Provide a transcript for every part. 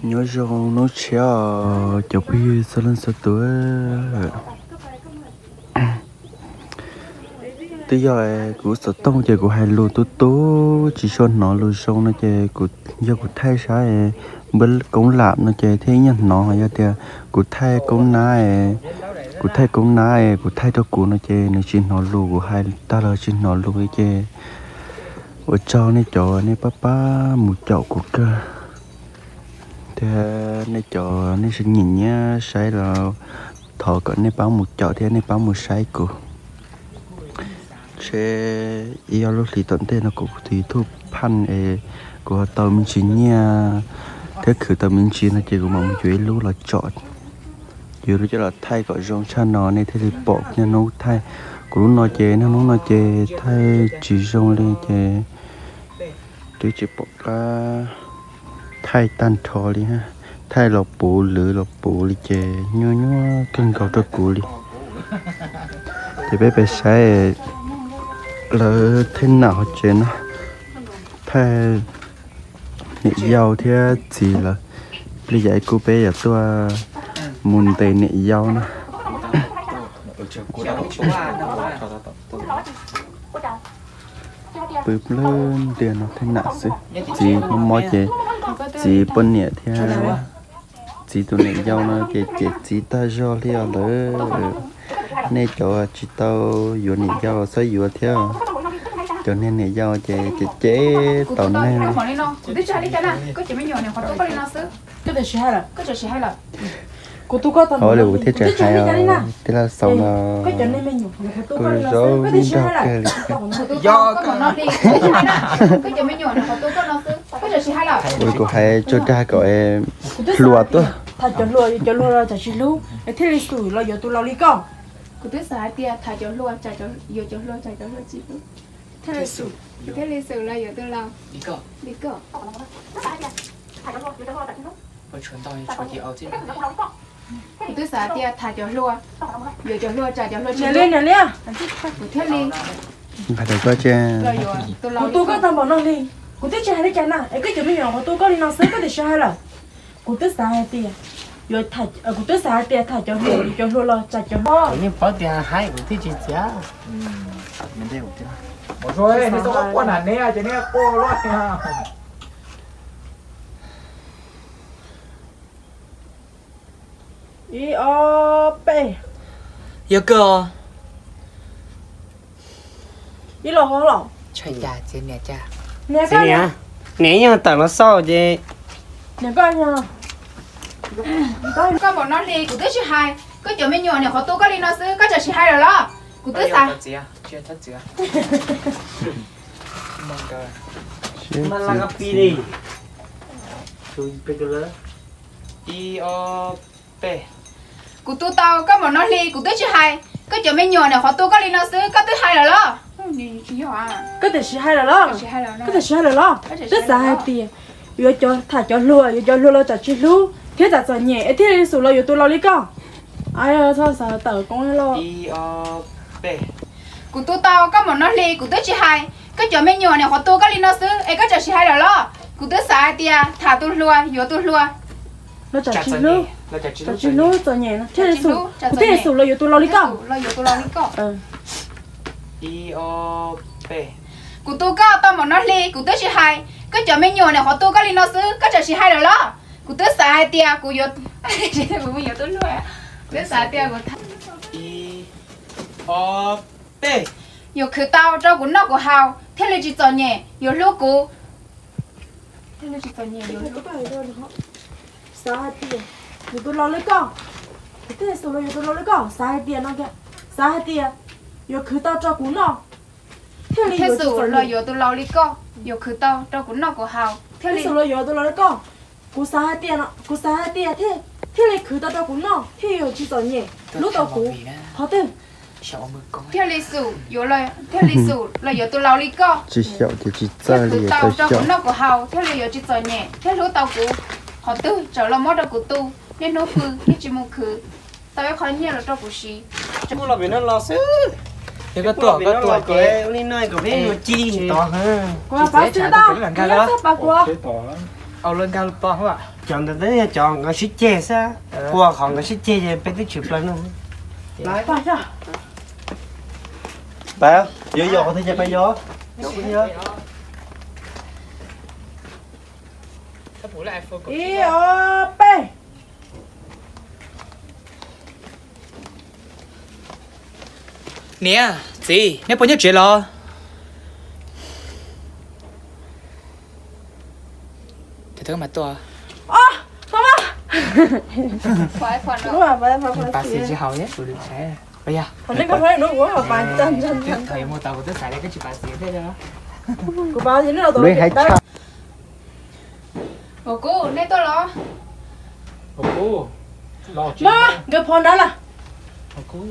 Nyob zoo hnub tshiab os cov phooj ywg txhua leej txhua tus. Twb yog kuv xov tooj ces kuv hais lus tu tu tsis tshua hnov lus zoo no ces kuv, yog kuv thaij saib npawb koob lam no ces thiaj nyuag hnov, yog tias kuv thaij koob nab, kuv thaij koob nab kuv thaij rau kuv no ces nws tsis hnov lus, kuv hais tag los tsis hnov lus li ces ua tsaug nej cov nej pab pab mus caum kuv kawg thiab nej cov nej nyiam nyiam saib los thov kom nej pab mus caum thiab nej pab mus saib kuv. Ntshe ib ob lub hlis tom ntej no kuv tus YouTube phaj es kuv ho tau me ntsis nyiaj thiab khwv tau me ntsis no ces kuv mam mus yuav ib lub los tsom, yuav lub coj los thaij kom zoo tshaj no nej thiaj li pom niaj hnub thaij. Kuv lub no ces niaj hnub no ces thaij tsis zoo li ces twb tsis pom qab thaij tag nrho li. Thaij los puv lwv los puv li ces nyuaj nyuaj kawg nkaus rau kuv li. Ces peb peb saib lawv thej nam hauv tsev no, thaij niam yau thiab txiv lawv. Li yam kuv peb yuav tuaj mus ntes niam yau na. Pw plawg ntiag no thej nam xwb. Txiv mob mob ces txiv poj niam thiab txiv tus niam yau no ces cem txiv tag zog li os lawm. Nej cov tsis tau yuav niam yau txhob yuav thiab. Cov niag niam yau ces cem cem tau neeg li. Kuv twb tsis hais li cas na, koj cov me nyuam niam qhuav tu koj li no xwb. Koj twb tsis hais lawm. Kuv tu koj tau li kuv thiaj tsis hais tij laug Xaus no. Koj cov me nyuam niam qhuav tu koj li no xwb, koj twb tsis hais lawm. Koj cov me nyuam niam qhuav tu koj no xwb, koj twb tsis hais lawm. Kuv hais tsuag dag kom hluas tuaj. Tham cov hluas, yuav cov hluas los tsam tsis hlub, es thiaj li xum los yuav tus laus li koj. Kuv twb xav hais tias tham cov hluas, yuav cov hluas tsam cov hluas tsis hlub. Thiaj li xum, thiaj li xum los yuav tus laus li koj. Kuv twb xav tias tham cov hluas, yuav cov hluas tsam cov hluas tsis hlub. Kuv thiaj li, kuv tu koj tau npaum no li, kuv twb tsis hais li cas na, es koj cov me nyuam qhuav tu koj li no xwb, koj twb tsis hais lawm. Kuv twb xav hais tias, kuv twb xav hais tias tham cov hluas, yuav cov hluas los tsam cov hluas. Kuv yeej paub tias haib kuv thiaj tsis txiav. Ib ob peb. Yog kawg. Ib los hov los. Niam, niam yeej tawm los xauj ces. Niam koj, koj npaum no hli kuv twb tsis hais, koj cov me nyuam niam qhuav tu koj li no xwb koj tseem tsis hais lawm los? Kuv twb xav. Kuv tu tau koj npaum no hli kuv twb tsis hais, koj cov me nyuam niam qhuav tu koj li no xwb koj twb hais lawm los? Koj twb tsis hais lawm los? Koj twb tsis hais lawm los? Twb xav hais tias yuav cov tham cov hluas, yuav cov hluas los tsam tsis hlub thiab tsam txom nyem es thiaj li xum los yuav tus laus li koj. Txhob xav tawm koob los. Kuv tu tau koj npaum no hli kuv twb tsis hais, koj cov me nyuam niam qhuav tu koj li no xwb es koj tseem tsis hais lawm los? Kuv twb xav hais tias tham tus hluas yuav tus hluas los tsam tsis hlub, tsam tsis hlub txom nyem thiaj li xum, kuv thiaj li xum los yuav tus laus li koj. Kuv tu koj tau npaum no hli kuv twb tsis hais, koj cov me nyuam niam qhuav tu koj li no xwb koj tseem tsis hais lawm los? Kuv twb xav hais tias kuv yuav, kuv twb xav hais tias kuv yuav khwv tau rau kuv noj kuv haus thiaj li tsis txom nyem, yuav hlub kuv. Xav hais tias yuav tus laus li koj, kuv thiaj li xum los yuav tus laus li koj. Xav hais tias no, xav hais tias yuav khwv tau rau kuv noj thiaj li xum los yuav tus laus li koj, yuav khwv tau rau kuv noj kuv haus thiaj li xum los yuav tus laus li koj. Kuv xav hais tias, kuv xav hais tias thiaj li khwv tau rau kuv noj thiaj yuav tsis txom nyem, hlub tau kuv. Qhov twg? Thiaj li xum, thiaj li xum los yuav tus laus li koj. Tsis xyaum ces tsis txawj li, tau rau kuv noj kuv haus thiaj li yuav tsis txom nyem thiab hlub tau kuv. Qhov twg tseem los muab rau kuv tu, niaj hnub pw yeej tsis mus khwv tau ib qho nyiaj los rau kuv siv. Muaj los pem no los xwb. Yog koj tuaj, koj tuaj ces ua li no kom peb mus ci tod. Kuv pab xwb tau, kuv txhob pab kuv. Cov ntawd twb yog cov nkawd sib ceg xwb, qua qhov nkawd sib ceg ces peb twb tshwm plaws no. Yuav yos qhov twg ces peb yos. Ib ob peb. Niam, txiv, neb puas nyob tsev los? Tus twb mas tuaj. Pab xis tsis haus, kuv lwm xaiv. Thaum nej ko thaum nej nuav kuv ho pas tag ntag. Thaum yuav mus tau kuv twb xaiv li koj tsis pas xis tej. Kuv pas xis nej los tau. Ua kuv, nej tuaj los? Ua kuv, los tsev no, nkawd phov nrad lawm. Ua kuv,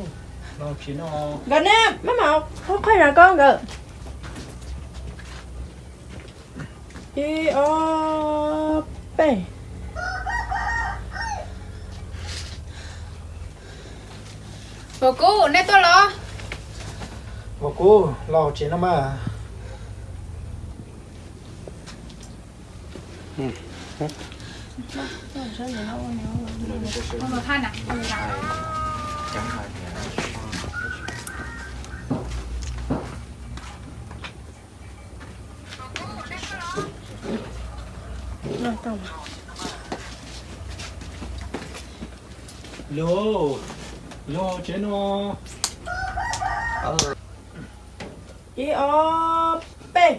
los tsev no, nkawd neb maj mam qhuab qhuaj zas koj nkawd. Ib ob peb. Ua kuv, nej tuaj los? Ua kuv, los tsev no mas. Los, los tsev no. Ib ob peb.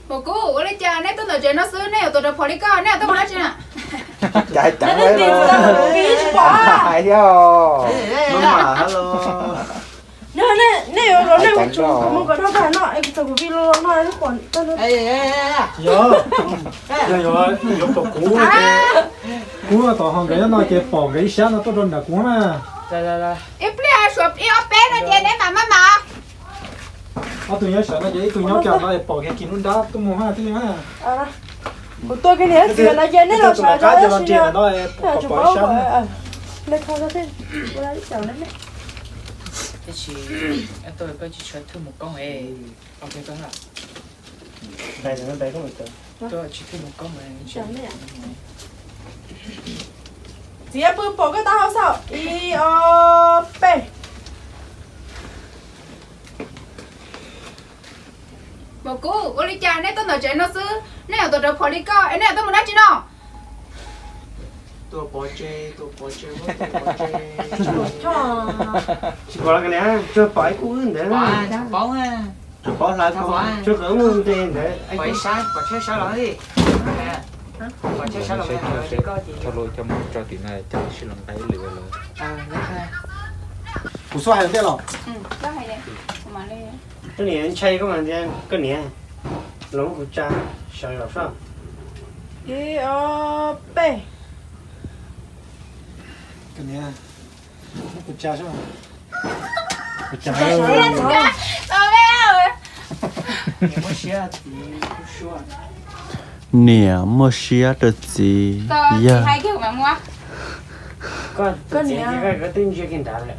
Ua kuv, ua li cas neb tuaj ntawm tsev no xwb, neb yuav tuaj rau phom li koj, neb yuav tuaj mus dab tsi na? Cas ceev li los? Hais thiab. Nej yuav los nej mus kom dhau tag no es kuv txog kuv vij los no lub pom. Yog, yog yuav pom kuv, kuv tom ho nkawd nyob no ces pom nkawd ib sab no tuaj rau nram kuv na. Ib pliag suav ib ob peb no ces neb mam maj mam. Ob tug nyob sawv no ces ib tug nyob kiag no es pom kiag kis lub nrab tuaj mus ha, tij li ha. Kuv tuaj kiag li txiv no ces nej los sawv sawv no, pom ib sab. Tab sis koj tsis tshua thwj mus koob es. Txiv pw pom koj taub hau xwb. Ib ob peb. Pom kuv, ua li cas neb tuaj ntawm tsev no xwb, neb yuav tuaj rau phom li koj es neb yuav tuaj mus dab tsi no? Tuaj pov tseg, tuaj pov tseg, tuaj pov tseg. Tsis pom los niam, tsuas pom ib khub wb ntawd. Tsuas pom hlawv ko, tsuas kom wb mus ntes ntawd. Pom ib sab, pom tsheb sab los li. Pom tsheb sab los, coj mus tso tim no, coj sib los nqa ib lwm lawm. Kuv xub hais tiag los? Koj niam ntshai koj mas, koj niam, los muab kuv tsa sawv los soj. Ib ob peb. Koj niam, muab kuv tsa soj. Kuv tsa. Niam muaj siab rau txiv yawg. Koj niam, koj twb ntsia kiag nrad lawm.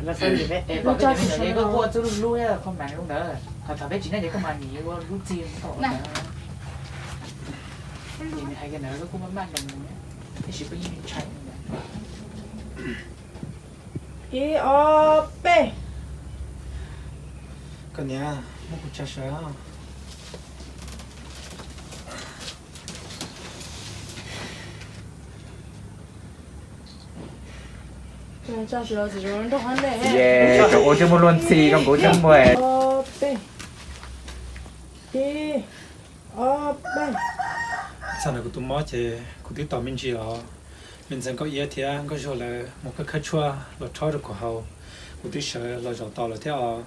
Ib ob peb. Koj niam, muab kuv tsa sawv. Thaum ub twb muaj luag ntxhi rau kuv thiab npawg. Ib ob peb. Txog ntawm kuv tus mob ces kuv twb tos me ntsis los. Me ntxhais Nkauj Iab thiab Nkauj Zuag lawv mus khawb khawb tshuaj los rhaub rau kuv haus, kuv twb sawv los zaum tau lawm thiab os.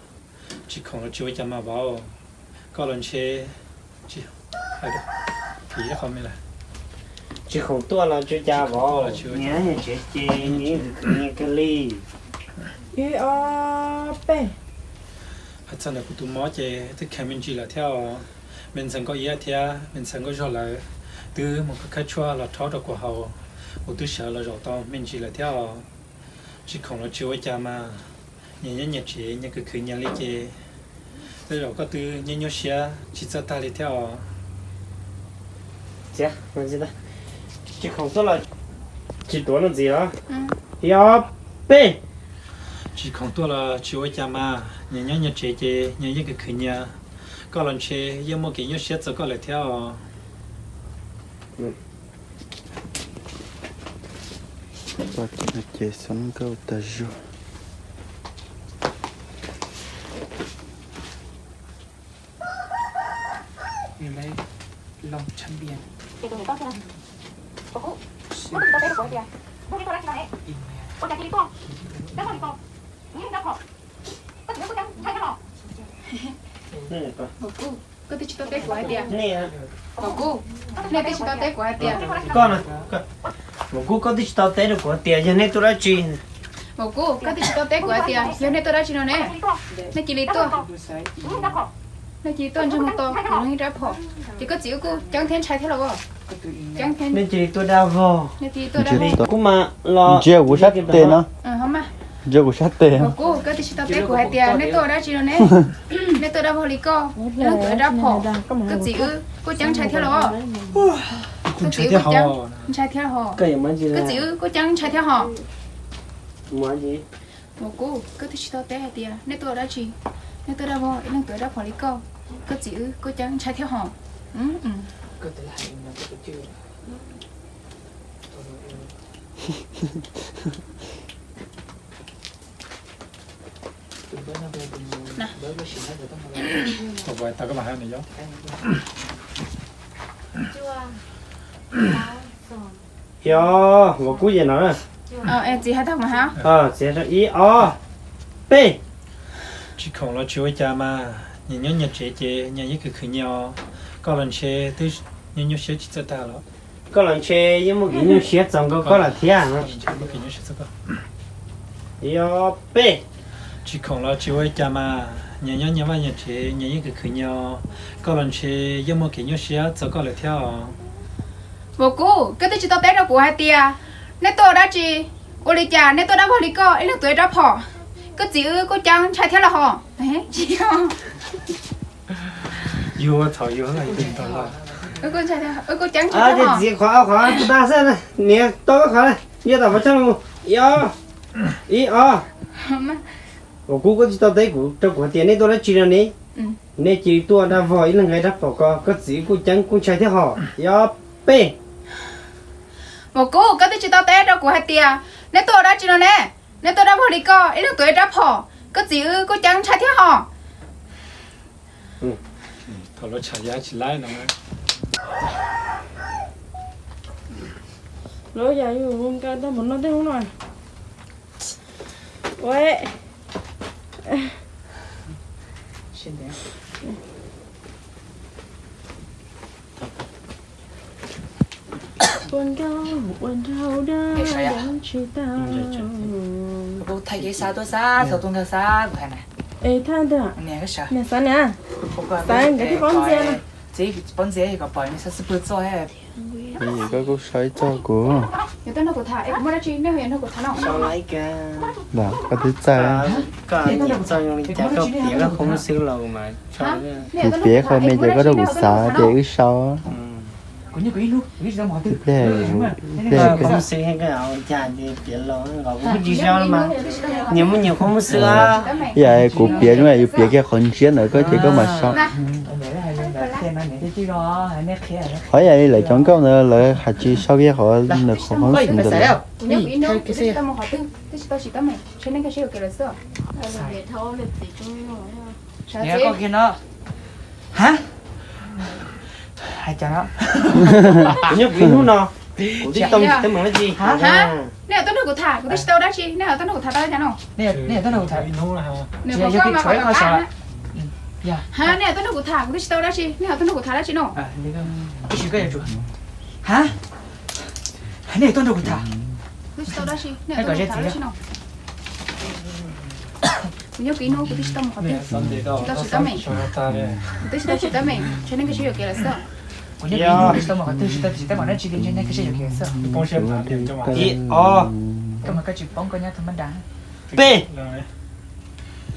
Tsis khoom los tsis ua cas mas vauv, koj los ntshe tsis, tsis khoom tuaj los tsis ua cas vauv, nyias nyias tsev ces nyias khwv nyias kawg li. Ib ob peb. Hais txog ntawm kuv tus mob ces twb kheev me ntsis lawm thiab os. Me ntxhais Nkauj Iab thiab me ntxhais Nkauj Zuag lawv twb mus khawb khawb tshuaj los rhaub rau kuv haus, kuv twb sawv los zaum tau me ntsis lawm thiab os. Tsis khoom los tsis ua cas mas, nyias nyob nyias tsev nyias khwv khwv nyias li ces Tej zaum koj twb nyuaj nyuaj siab tsis txawj tag li thiab os. Tsis khoom tuaj los tsis tuav no ntxiv os. Ib ob peb. Tsis khoom tuaj los tsis ua cas mas, nyias nyob nyias tsev ces nyias yeej khwv khwv nyias. Koj los ntshe yeej muaj kev nyuaj siab txog koj lawm thiab os. Ces xob nkauj tas zog. Koj twb tsis tau teb kuv hais tias, Koj Kub, nej twb tsis tau teb kuv hais tias, Koj, Maum Kub, koj twb tsis tau teb rau kuv hais tias yog nej tuaj dab tsi. Maum Kub, koj twb tsis tau teb kuv hais tias yog nej tuaj dab tsi no ne. Nej cia li tuaj. Nej cia li tuaj ntsej muag to, kuv yeej rab phom. Ces koj txiv wb kuj ceeb thiab ntshai thiab los. Nej cia li tuaj dab vog. Nej cia li tuaj dab vog. Kuv mas los ntsia kuv sab tes no. Ntsia kuv sab tes. Maum Kub, koj twb tsis tau teb kuv hais tias nej tuaj ua dab tsi no ne. Nej tuaj dab vog li koj, leej twg rab phom. Koj txiv wb kuj ceeb ntshai thiab los. Koj txiv wb kuj ceeb ntshai thiab hos. Koj txiv wb kuj ceeb ntshai thiab hos. Maum Kub, koj twb tsis tau teb hais tias nej tuaj ua dab tsi. Nej tuaj dab vog, leej twg rab phom li koj. Koj txiv wb kuj ceeb ntshai thiab hos. Yog, Maum Kub ces no na. Txiv hais tag mas ha. Txiv hais ib ob peb. Tsis khoom los tsis ua cas mas, nyias nyob nyias tsev ces nyias yeej khwv khwv nyias os. Koj los ntshe twb nyuaj nyuaj siab tsis txawj tag los. Koj los ntshe yeej muaj kev nyuaj siab txog nkaus koj lawm thiab. Ib ob peb. Tsis khoom los tsis ua cas mas, nyias nyob nyias vaj nyias tsev nyias yeej khwv khwv nyias os. Koj los ntshe yeej muaj kev nyuaj siab txog koj lawm thiab os. Maum Kub, koj twb tsis tau teb rau kuv hais tias nej tuaj ua dab tsi. Ua li cas nej tuaj dab vog li koj ib leeg tuav ib rab phom. Koj txiv wb kuj ceeb ntshai thiab los hos. Yus txhaum yus. Wb kuj ceeb ntshai thiab hos. Txiv qhov qhov tag xwb, niam tau qhov, nyias tom qhov tshaj mus. Ib ob, ib ob. Maum Kub, koj twb tsis tau teb kuv rau kuv hais tias nej tuaj dab tsi no ne. Nej cia li tuaj dab vog ib leeg nqa ib rab phom ko, koj txiv kuj ceeb kuj ntshai thiab hos. Ib ob peb. Maum Kub, koj twb tsis tau teb rau kuv hais tias nej tuaj ua dab tsi no ne. Nej tuaj dab vog li koj ib leeg tuav ib rab phom, koj txiv wb kuj ceeb ntshai thiab hos. Thaum lawv tsham yaj tsis laib no. Lawv yam yus nqa tau mus noj tej hoob no. Ua ua nkauj ua nraug dag deev tsis tau. Kuv thaij kev xav tuaj xav txog tuaj nkag xav kuv hais na. Es thaj ntawd niam xav niam, xav nkawd thiaj paub ntxias no. Txiv paub ntxias kom pom xav xub pwg txoj. Koj kuj saib txog kuv. Koj twb txawj. Kuv piav qhov me ces koj rau kuv xav ces wb sau. Ib pliag, ib pliag. Yam kuv piav zoo yus piav kiag qhov ntsiab ntawd koj ces koj mam sau. Qhov yam li lawv cov nkauj ntawd lawv hais tsis sau kiag qhov ntawd, qhov qhov xwm ntawd lawm. Hais cas no? Kuv nyob kuv ib hnub no, kuv twb tsis tau teeb meem dab tsi. Nej tuaj nrog kuv tham, kuv twb tsis tau dab tsi, nej tuaj nrog kuv tham tau cas no? Nej tuaj nrog kuv tham. Ha, nej tuaj nrog kuv tham, kuv twb tsis tau dab tsi, nej tuaj nrog kuv tham dab tsi no? Ha, nej tuaj nrog kuv tham. Kuv twb tsis tau dab tsi, nej tuaj nrog kuv tham dab tsi no? Kuv nyob kuv ib hnub kuv twb tsis tau mus qhov twg, tsis tau tsis teeb meem. Kuv twb tsis tau tsis teeb meem, ntshe nej nkag siab yuam kev lawm xwb. Kuv nyob kuv ib hnub tsis tau mus qhov twg, tsis tau tsis teeb meem dab tsi li, ntshe nej nkag siab yuam kev lawm xwb. Ib, ob, koj mas koj tsis poob koj nyob thaj mab nra. Peb.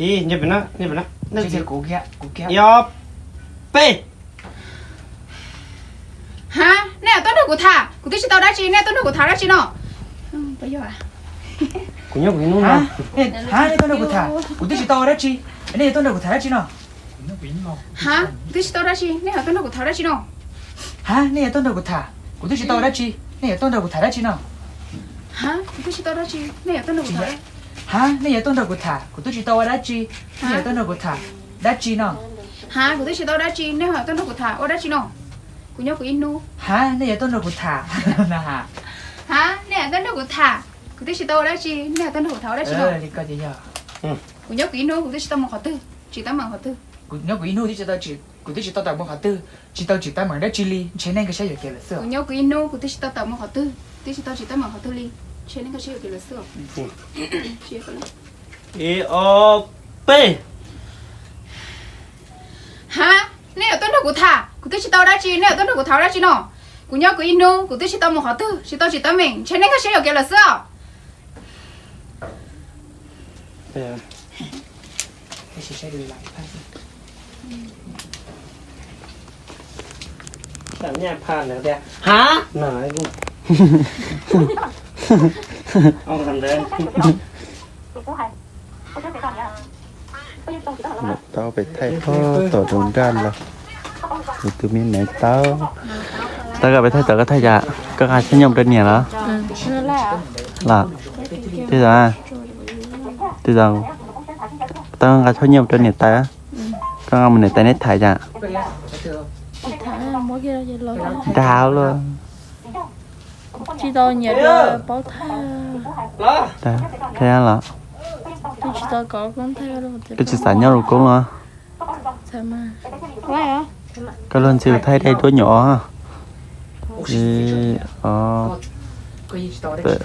Ib, nyob pem no, nyob pem no. Ib ob peb. Ha, nej yuav tuaj nrog kuv tham, kuv twb tsis tau dab tsi, nej yuav tuaj nrog kuv tham dab tsi no? Kuv nyob kuv ib hnub no. Ha, nej tuaj nrog kuv tham, kuv twb tsis tau ua dab tsi, nej yuav tuaj nrog kuv tham dab tsi no? Ha, kuv twb tsis tau dab tsi, nej yuav tuaj nrog kuv tham dab tsi no? Ha, nej yuav tuaj nrog kuv tham, kuv twb tsis tau ua dab tsi, nej yuav tuaj nrog kuv tham dab tsi no? Ha, kuv twb tsis tau dab tsi, nej yuav tuaj nrog kuv tham. Ha, nej yuav tuaj nrog kuv tham, kuv twb tsis tau ua dab tsi, nej yuav tuaj nrog kuv tham dab tsi no? Ha, kuv twb tsis tau dab tsi, nej yuav tuaj nrog kuv tham ua dab tsi no? Kuv nyob kuv ib hnub. Ha, nej yuav tuaj nrog kuv tham. Ha, nej yuav tuaj nrog kuv tham, kuv twb tsis tau ua dab tsi, nej yuav tuaj nrog kuv tham ua dab tsi no? Kuv nyob kuv ib hnub, kuv twb tsis tau mus qhov twg, tsis teeb meem qhov twg. Kuv nyob kuv ib hnub, kuv twb tsis tau tawm mus qhov twg, tsis tau tsis teeb meem dab tsi li, ntshe nej nkag siab yuam kev lawm xwb. Kuv nyob kuv ib hnub, kuv twb tsis tau tawm mus qhov twg, twb tsis tau tsis teeb meem qhov twg li, ntshe nej nkag siab yuam kev lawm xwb. Ib ob peb. Ha, nej yuav tuaj nrog kuv tham, kuv twb tsis tau dab tsi, nej yuav tuaj nrog kuv tham dab tsi no? Kuv nyob kuv ib hnub, kuv twb tsis tau mus qhov twg, tsis tau tsis teeb meem, ntshe nej nkag siab yuam kev lawm xwb os. Ha, tau pem thaij phob tom rau nraj los, tus me me tau. Tau koj pem thaij tom koj thaij cas, koj nqa choj nyom rau niam los? Los, tij tau, tij tau, tau nqa choj nyom rau niam tais, koj nqa mus niam tais neb tham cas. Dag luaj. Tsis tau nyiam dua paub thaj. Los, koj tsis xav nyob lub koob los? Koj luag ntxhi thaij dai duab nyuam os. Ib ob peb.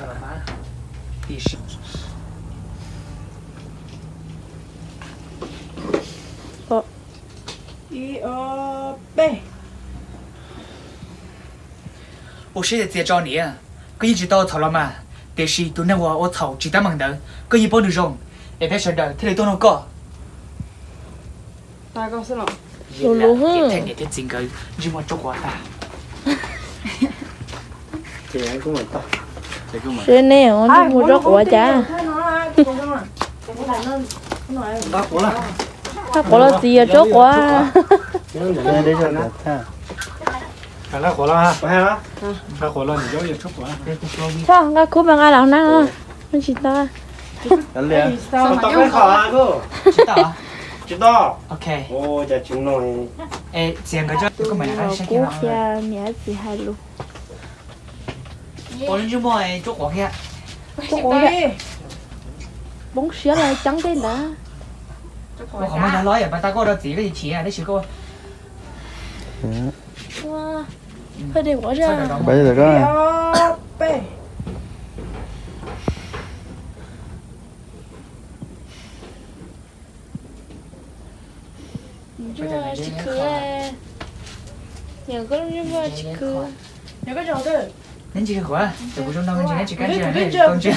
Ib ob peb. Ua siab txias tso niam, koj yeej tsis tau ua txhaum los mas, tiam sis tus neeg uas ua txhaum tsis teeb meem ntawd koj yeej paub nws zoo, es peb sawv daws thiaj li tuaj nug koj. Lus lus hwb. Niam thiab txiv nkawd ntsej muag tsaub quav tag. Seb ne, ntsej muag tsaub quav cas? Tsaub quav los txiv yog tsaub quav. Txhob nqa khub pab nqa los na, tsis tau. Kub qhia niam txiv hais lus. Poob siab los ceeb tej ntawd. Tsis khwv. Niam koj lub ntsej muag tsis khwv. Neb ntsia kuv, kuv zoo no ntshe neb tsis kam ntsia, neb tsis tau ntsia.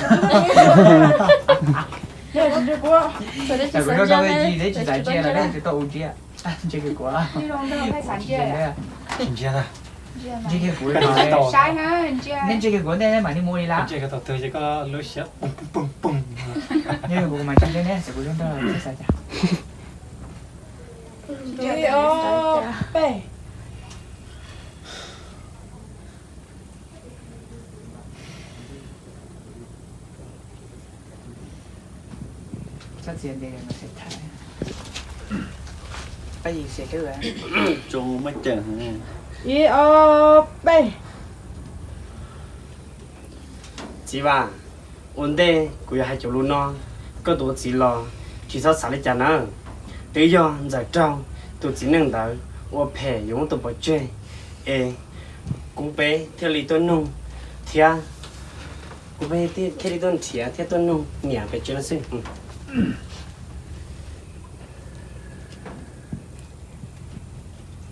Kuv zoo no neb tsis xav ntsia los neb tsis tau ua ntsia. Ntsia kuv, ntsia, ntsia kuv, neb ntsia kuv ntej neb mam li mus li lawm. Ntsia kuv mas ntsia neb, kuv zoo no neb xav cas. Ib ob peb. Txiv Vaj, ua ntej kuv yuav hais cov lus no, koj tus ua txiv los tsis txhob xav li cas nawb. Twb yog Ntxawm Raug tus txiv neej ntawd ua phem yuav muab tua pov tseg, es kuv peb thiaj li tuaj nug thiab, kuv peb thiaj li tuaj nrhiav thiab tuaj nug niam pem tsev no xwb.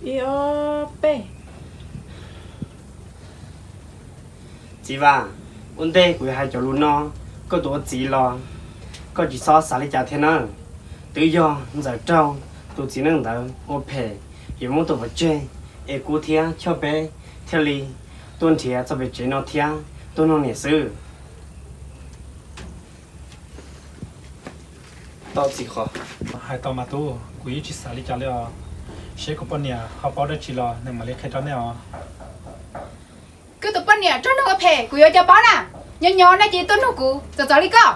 Ib ob peb. Txiv Vaj, ua ntej kuv yuav hais cov lus no, koj tus ua txiv los koj tsis txhob xav li cas thiab nawb. Twb yog Ntxawm raug tus txiv neej ntawd ua phem yuav muab tua pov tseg, es kuv thiab Choj peb thiaj li tuaj nrhiav txoj pem tsev no thiab tuaj nug niam xwb. Tau txiv qhov hais tau mas tub, kuv yeej tsis xav li cas li os. Seb kuv poj niam ho paub dab tsi los nws mam li qhia rau nej os. Koj tus poj niam raug neeg ua phem kuv yuav ua cas paub na. Nyob nyob nej cia li tuaj nug kuv txawm txawv li koj.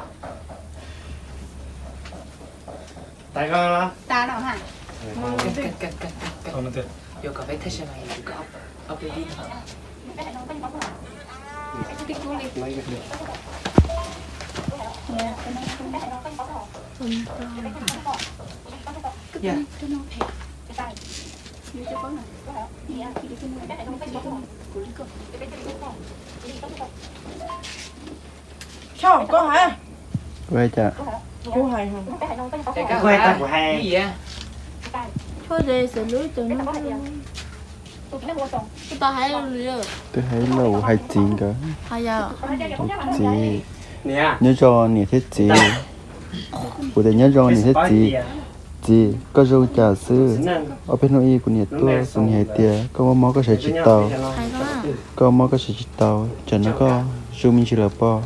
Choj, koj hais. Kuv hais cas? Kuv hais, kuv hais. Choj, ces xav lub tus no. Twb hais lus hais txiv nkawd. Txiv, nyob zoo niam thiab txiv. Kuv tias nyob zoo niam thiab txiv. Txiv, koj zoo cas xwb? Ob peb hnub ib kuv niam tuaj, kuv niam hais tias koj mob mob koj sawv tsis tau. Koj mob koj sawv tsis tau, tsam no koj zoo me ntsis lawm pob?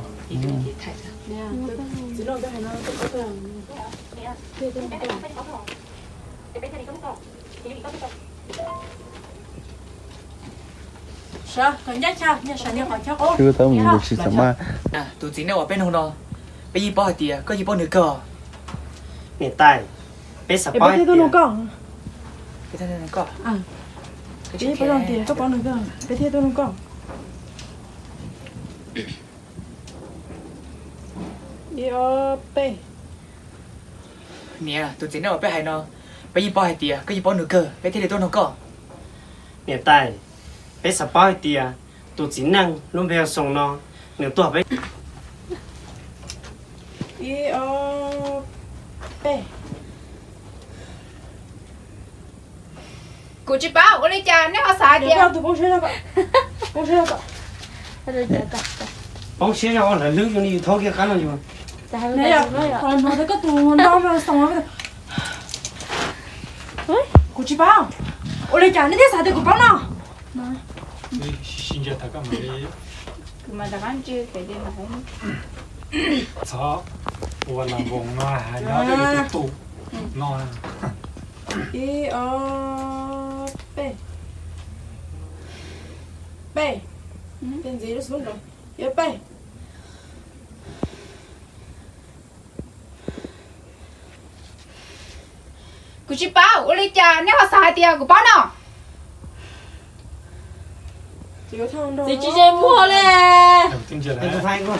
Sawv tau mus ntawd tsis txawm mas. Tus txiv neej uas peb nug no, peb yeej paub hais tias koj yeej paub nws kawg. Niam tais, peb xav paub hais tias, peb yeej paub hais tias koj paub nws kawg, peb thiaj tuaj nug koj. Ib ob peb. Niam, tus txiv neej uas peb hais no, peb yeej paub hais tias koj yeej paub nws kawg, peb thiaj li tuaj nug koj. Niam tais, peb xav paub hais tias tus txiv neej lub npe hu Xoom no, nws tuaj peb. Ib ob peb. Kuv tsis paub, ua li cas nej ho xav hais tias poob siab zog, lawv hlwb zoo li yus thaub kiag qab no yus. Hnov tias koj tus nraug Xoom no. Kuv tsis paub, ua li cas nej thiaj xav tias kuv paub no? Txhob ua las voos no, nyob tus tus no. Ib ob peb. Peb. Peb ntxiv lub xub nroo. Ib ob peb. Kuv tsis paub, ua li cas nej ho xav hais tias kuv paub no? Txiv tsis ze muag li. Txiv txhais duav.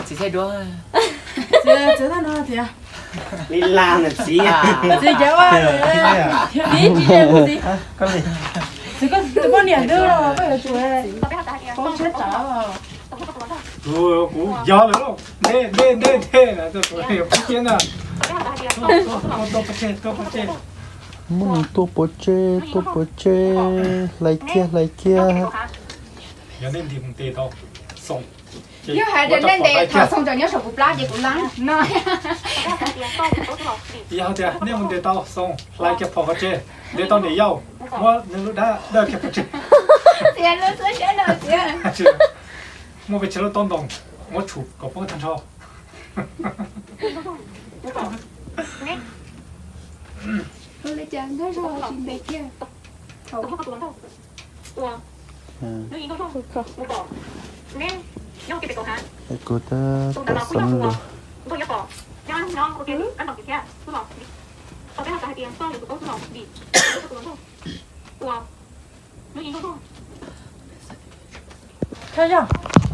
Txiv, txiv txhais duav tias, li las ntawm txiv, txiv cov, txiv tsis ze muag txiv. Txiv, koj tus poj niam twb los koj yuav tsum poob siab tsawv. Kuv yog lawm, ntej ntej ntej ntej na, tus poj niam poob siab na. Tuaj pov tseg, tuaj pov tseg. Muab nws tuaj pov tseg, tuaj pov tseg, hlais kiag, hlais kiag. Yog nej ntes tau, Xoom, yog hais tias nej ntes thaum Xoom tseem nyob saum kuv plab ces kuv leeb no. Yog tias nej mus ntes tau Xoom, hlais kiag phom pov tseg, ntes tau niam yau, muab nws lub dab dawj kiag pov tseg. Muab peb tsis lub taub ntoo, muab tshum kom poob tag nrho. Ua li cas nkauj zog tsis ntes kiag? Kuv tab tom xav lus.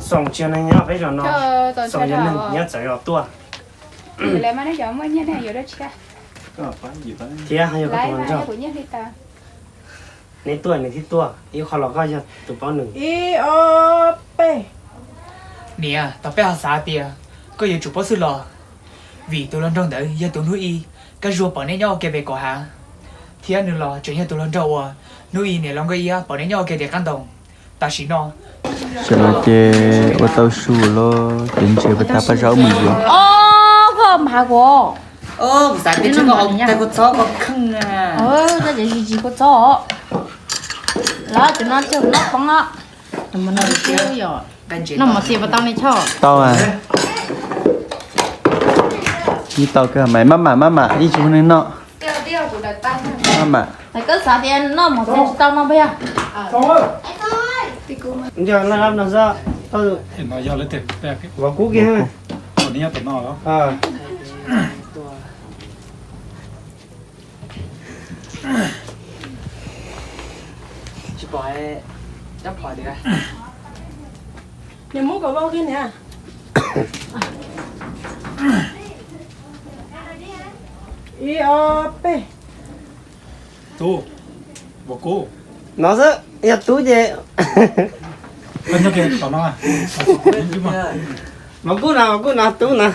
Xoom tsis yog neeg nyob peb zos no, Xoom yog neeg nyob txawv zos tuaj. Thiab yog koj tus hluas nraug, neb tuaj nws thiaj tuaj, ib qho los koj yog tus paub nws. Ib ob peb. Niam, tau peb ho xav tias koj yuav tsum paub xwb los, vim tus hluas nraug ntawd yog tus hnub ib Kab Zuag pom neb nyob ua ke pem kaum hav, thiab nws los tseem yog tus hluas nraug uas hnub ib niam laus Nkauj Iab pom neb nyob ua ke tim qab ntoo. Tam sim no, tam sim no ces ua tau su lawm ces ntshe puas tag paj zaub mus yuav. Ob, koj mas kuv Xav tias kua txob kua kheej. Koj tsis tsis kua txob os. Lawv cov no cog noj poob os. Noj mov txias puas tau ne Choj? Tau. Ib tau kawg mas maj mam maj mam ib tsis muaj neeg noj. Maj mam. Koj xav tias noj mov txias tsis tau no puas yog? Nyob lab no xwb. Vauv kub kiag. Niam muab kom vau kiag niam. Ib ob peb. Tub, Vauv Kub. No xwb, yog Tub ces. Vauv Kub no, Vauv Kub no, Tub no.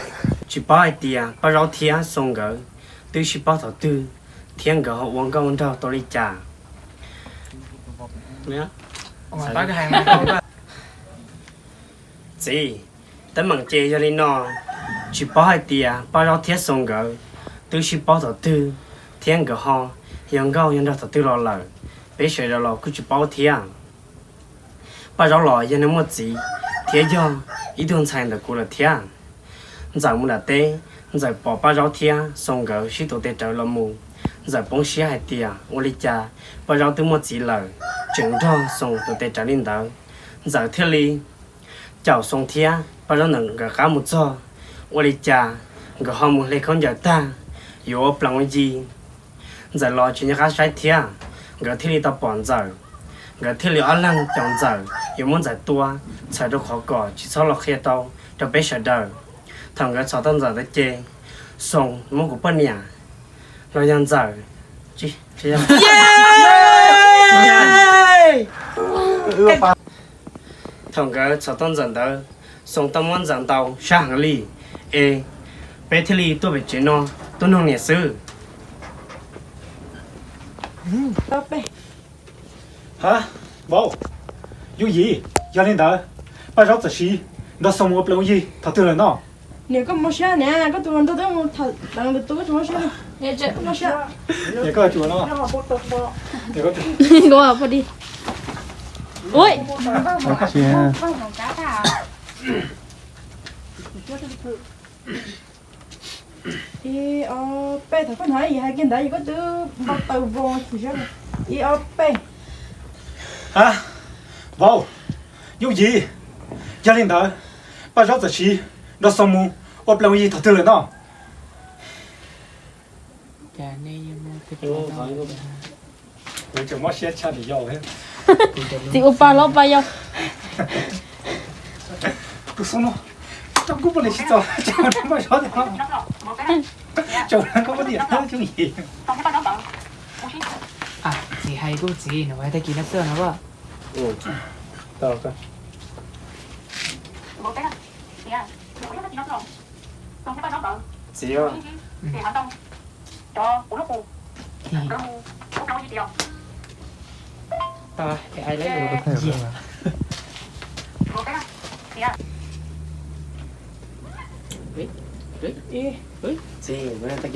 Tsis paub hais tias Paj Zaub thiab Xoo nkawd twb sib paub thaum twg thiab nkawd ho ua nkauj nraug tau li cas. Txiv, teeb meem ces yog li no, tsis paub hais tias Paj Zaub thiab Xoo nkawd twb sib paub thaum twg thiab nkawd ho yog nkauj yog nraug thaum twg los lawm, peb sawv daws los kuj tsis paub thiab. Paj Zaub los yog neeg muaj txiv thiab yog ib tug ntxhais ntawm kuv lawm thiab. Ntxawm mus nram teb, Ntxawm pom Paj Zaub thiab Xoo nkawd sib tuav tes rawv los mus, Ntxawm poob siab hais tias ua li cas Paj Zaub twb muaj txiv lawm tseem nrog Xoo tuav tes rawv li ntawd. Ntxawm thiaj li caum Xoo thiab Paj Zaub ntawm nkawd qab mus txog. Ua li cas nkawd ho mus hle khaub ncaws tag yuav ua plees ua yi. Ntxawm los tsis nco qab saib thiab, nkawd thiaj li tau pom Ntxawm. Nkawd thiaj li ob leeg caum Ntxawm yuav muab Ntxawm tua txhawm rau qhov kom tsis txhob los qhia tau rau peb sawv daws. Thaum nkawd txhom tau Ntxawm ntawd ces Xoo muab kuv poj niam los yog Ntxawm. Thaum nkawd txhom tau Ntxawm ntawd, Xoo tau muab Ntxawm ntaus sab heev li, es peb thiaj li tuaj pem tsev no tuaj noog niam xwb. Ha, vauv, Yooj Yim, yog li ntawd, Paj Zaub txawm sis nrog Xoo ua plees ua yi thaum twg lawm no? Niam, koj mob siab niam, koj tus hluas nraug twb mus tham plees lwm tus, koj tsis mob siab li. Koj tsuas no. Koj poj di. Ui. Ib ob peb, thaum koj hnov yim hais kiag ntawd yog koj twb npau taws voo xwb. Ib ob peb. Ha, vauv, Yooj Yim, yog li ntawd, Paj Zaub txawm sis nrog Xoo mus ua plees ua yi thaum twg lawm no? Txiv ua pa los pa yau. Tus xub no, tau kuj poj niam tsis txog, tau kuj poj niam tsis txog. Txiv hais kuj txiv, nws ua tag kis no xwb no. Txiv, txiv, ua tag kis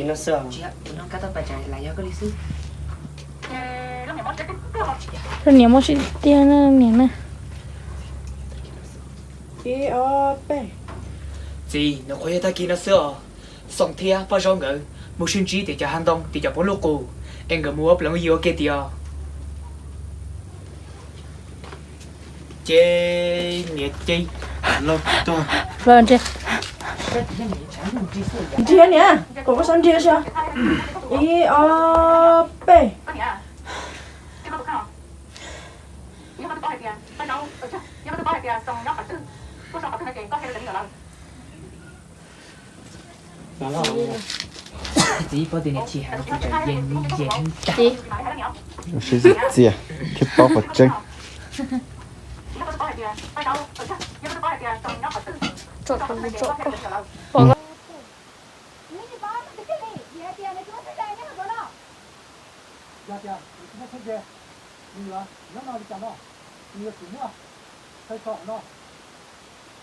no xwb. Niam mob siab tiag na niam na. Ib ob peb. Txiv, nws qhuav yog tag kis no xwb os. Xoo thiab Paj Zaub nkawd mus sib ntsib tim cov hav ntoo tim cov poob lub qus, es nkawd mus ua plees ua yi ua ke tiag. Ces niam ces los tuag. Nrhiav niam, kom koj sab nrhiav seb. Ib ob peb. Txiv, paub tias niam tsis hais, txiv tseem yees yees. Siab txias txias thiab paub qhov tseeb. Yog tias nws tsis muaj txheeb ze, nws yuav nyob no li cas no? Nws yuav tsum muaj chaw so hauv no.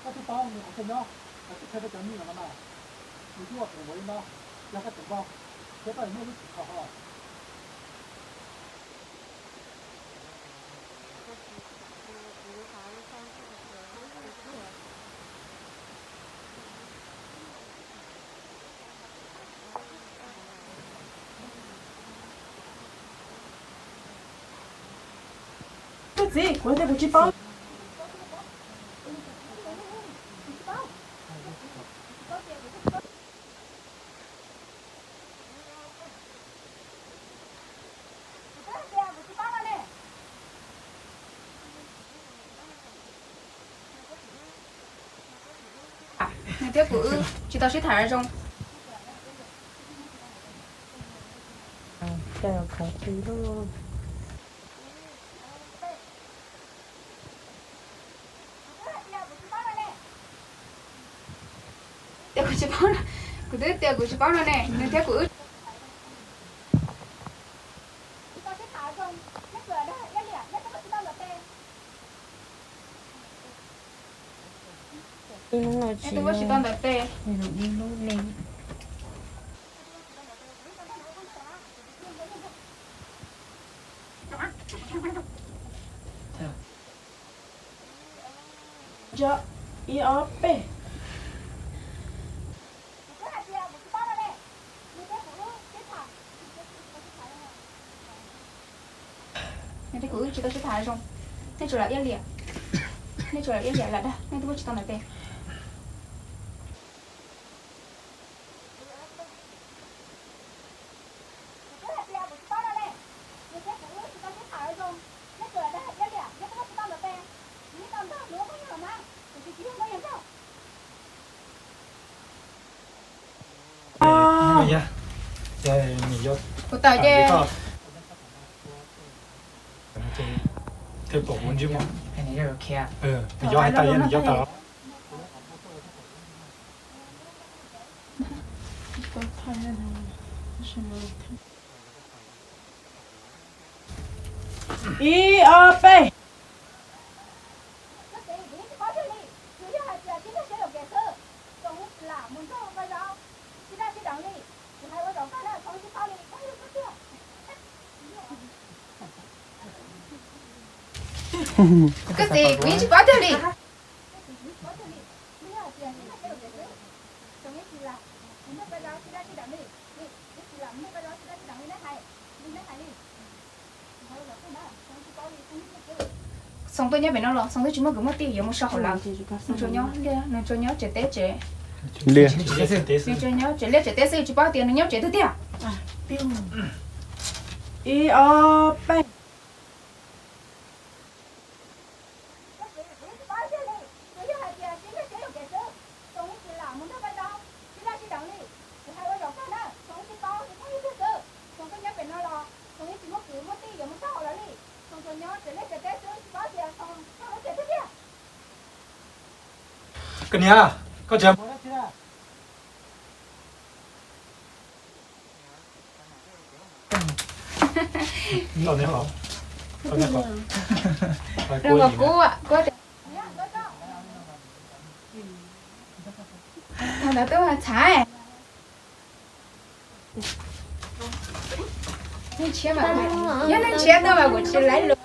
Koj twb paub nws qhov chaw nyob, koj twb qhia rau cov me nyuam no mas, nws twb ua plees npaum li no. Koj txiv, kuv tias kuv tsis paub. Nws thiab kuv wb tsis tau sib tham zoo. Tias kuv tsis paub, kuv twb tias kuv tsis paub no ne, nws thiab kuv wb. Neb twb muab tsis tau ntawm tes. Ib ob peb. Neb thiab kuv wb tsis tau sib tham zoo. Nej tsuas lam iab liam, nej tsuas lam iab liam lam dag, nej twb muab tsis tau ntawm tes. Kuv tawm ces thiaj pom kuv ntsib muag. Nws yog hais tias yog nws yog tawm. Ib ob peb. Koj txiv, kuv yeej tsis paub tiag li. Xoom tuaj nyob pem no los Xoom twb tsis muaj kwv muaj tij yuav mus so hauv lawm. Nws tsuas nyob, nws tsuas nyob tsev teb tsev, nws tsuas nyob tsev liaj tsev teb xwb, tsis paub tias nws nyob tsev twg tiag. Ib ob peb. Koj niam, koj tseem Yog neeg tshiab tuaj mas kuv tsis laib lus.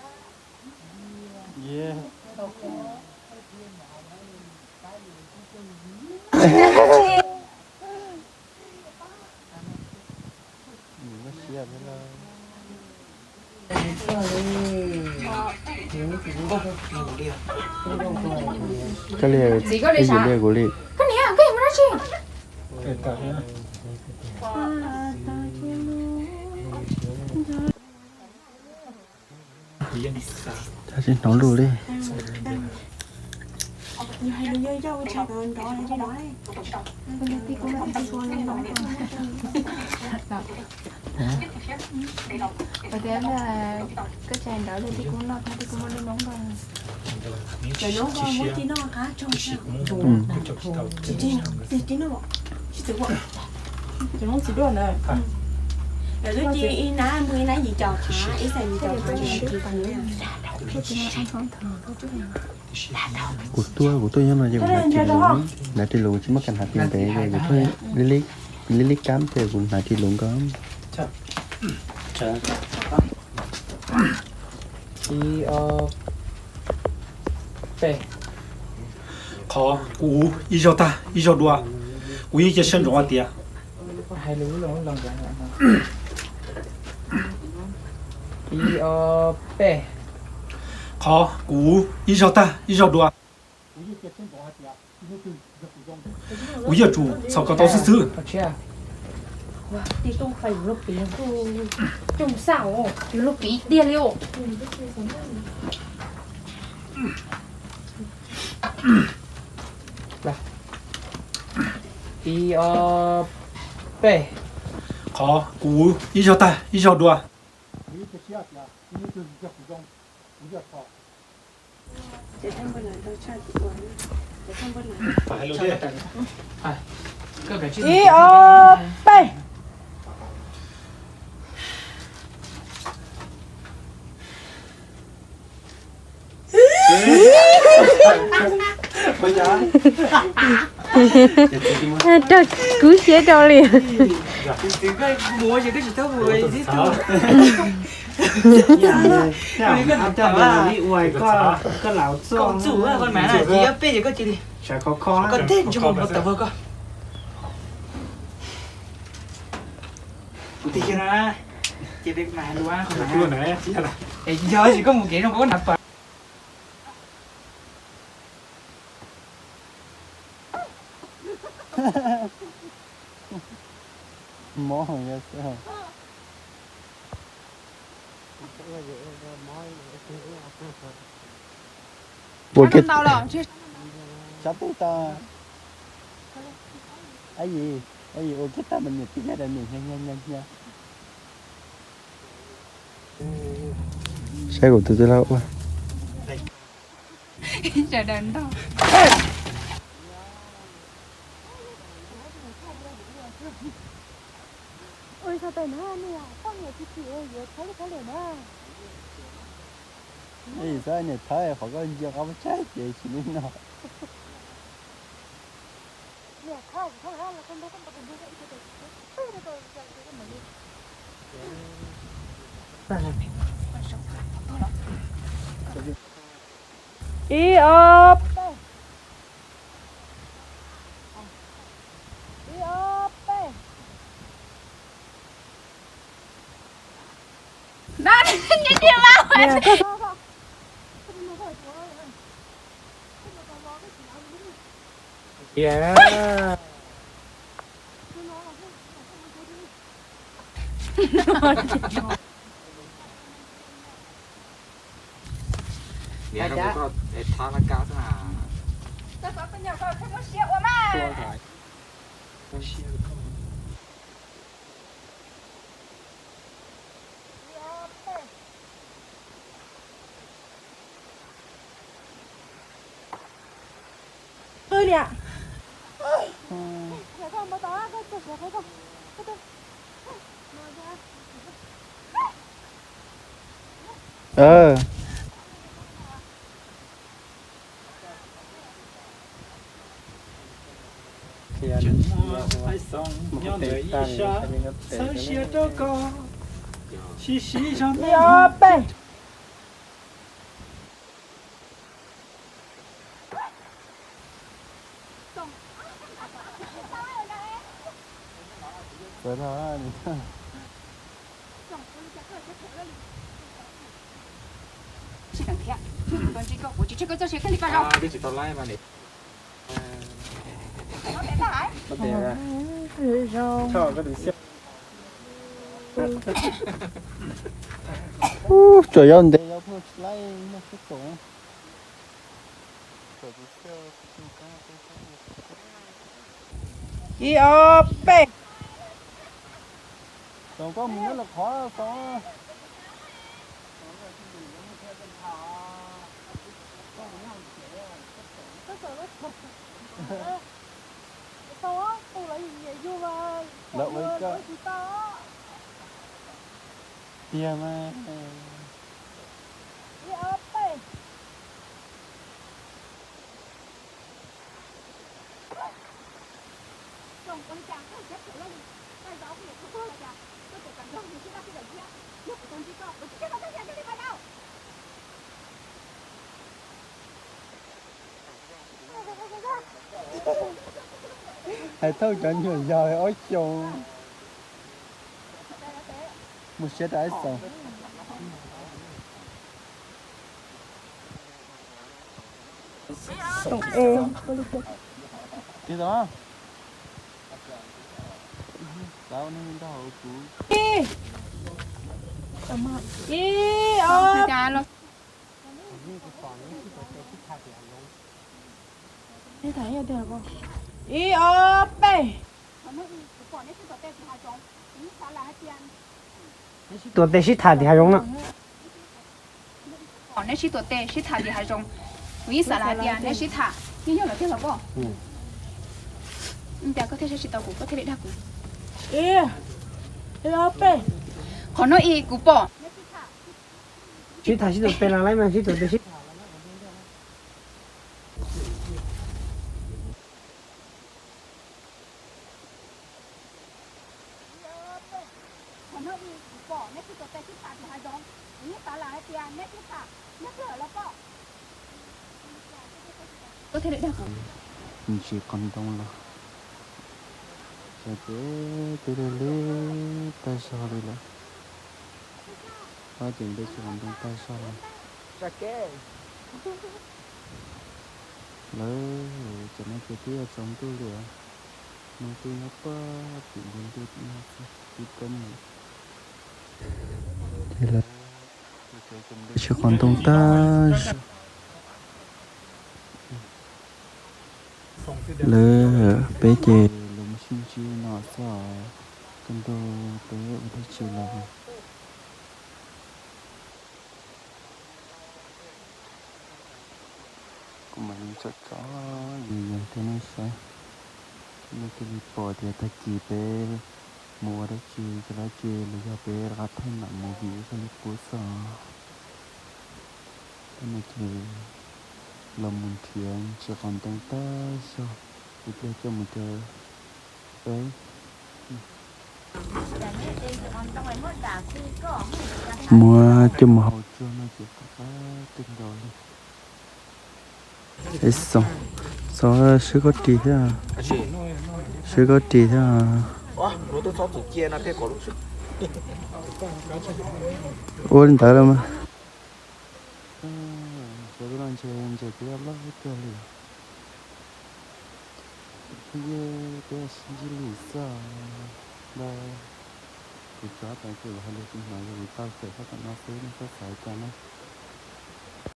Txiv, koj li cas? Koj niam, koj yuav mus dab tsi? Tab sis hnov lus li. Kuv tuaj, kuv tuaj nyob no ces kuv hnav ris lus, hnav ris lus kuv tsis muaj kas hnav ris ntev ces kuv tuaj li li. Li li kab ces kuv hnav tsis lus nkaus. Ib, ob, peb. Qhov kuv ua ib zaug tag ib zaug dua, kuv yeej cia siab ntsoov hais tias. Ib, ob, peb. Qhov kuv ua ib zaug tag ib zaug dua, kuv yeej tsum txhom ko taw xwb xwb. Ib, ob, peb. Qhov kuv ua ib zaug tag ib zaug dua, ib, ob, peb. Rau kub siab rau li. Kuv tiag tiag na, ces peb mas hais lus, yog tsis koj mus kev zoo koj hnav pas. Mob yog xwb. Ua ke tau, a yim, a yim ua kiag tag mas niam tij nyob daws niam hnyo hnyo hnyo hnyo. Saib kuv tus tij laug ua. Sawv daws nrog. Ej, xav niam thawb qhov koj ntsia qhov pab tsaib ces tsis li no. Ib, ob, peb. Ib, ob, peb. Txhob siab rau koj, sib sib zog. Ib, ob, peb. Ub, tsuas yog ntev yog tsis laib muaj sib txuas. Ib, ob, peb. Tau koj mus nyob lawv qhov tau. Lawv ua tsis tau tiag mas. Hais thauj cov nyuam yaus ob xyoos. Mus siab rau ib xyoos. Tig tau. Tau nej nrog hauv kuv. Ib, ob. Ib, ob, peb. Tuam tes sib tham tim hav zoov no. Neb sib tuam tes sib tham tim hav zoov. Kuv yeej xav lawm hais tias neb sib tham, yeej yog lawv tiag los pob? Cas koj thiaj saib tsis tau kuv, koj thiaj li dag kuv? Ib, ob, peb. Qhov no ib kuv pom. Sib tham sib tuam tes los lawm mas sib tuam tes sib tham. Qhov no ib kuv pom neb sib tuam tes sib tham tim hav zoov. Kuv yeej xav lawm hais tias neb sib tham, neb twb lawm los pob? Koj thiaj li dag kuv. Ntsis qos ntoo los, ces twb lig lig tag zog li lawm. Pab ces npe ntsis qos ntoo tag zog li. Lawv cov no ces twb yuav tsaus ntuj li os. Hnub twb nyob puag tim npoo ntuj tim no xwb, tib koob mus. Ces lawv ntsis qos ntoo tag zog. Lawv peb ces lawv mus sib ntsib no xwb os. Kaj ntug peb ua dab tsi los. Kuv mam li tsom tsom yus yus rau nej saib. Nej thiaj li pom tias tag kis peb mus ua dab tsi rau dab tsi los yog peb rov qab thaij mam mus vim ib qho li qub xwb os. Tej no ces los mus nrhiav ntsis qos ntoo tag zog, ib pliag coj mus rau peb muab coj mus hau tsuag no ces qab qab kawg nkaus li. Es xoo, xoo swb koj ris thiab, swb koj ris thiab. Ua li ntawd los mas. Sawv daws los ntshe ntshe peb loj tiag li. Peb sib ntsib li xwb ntag. Kuv tso tas ces kuv hais lus kuv hnov yog kuv tau kawm txog tom no xwb, nej txhob xav cas na.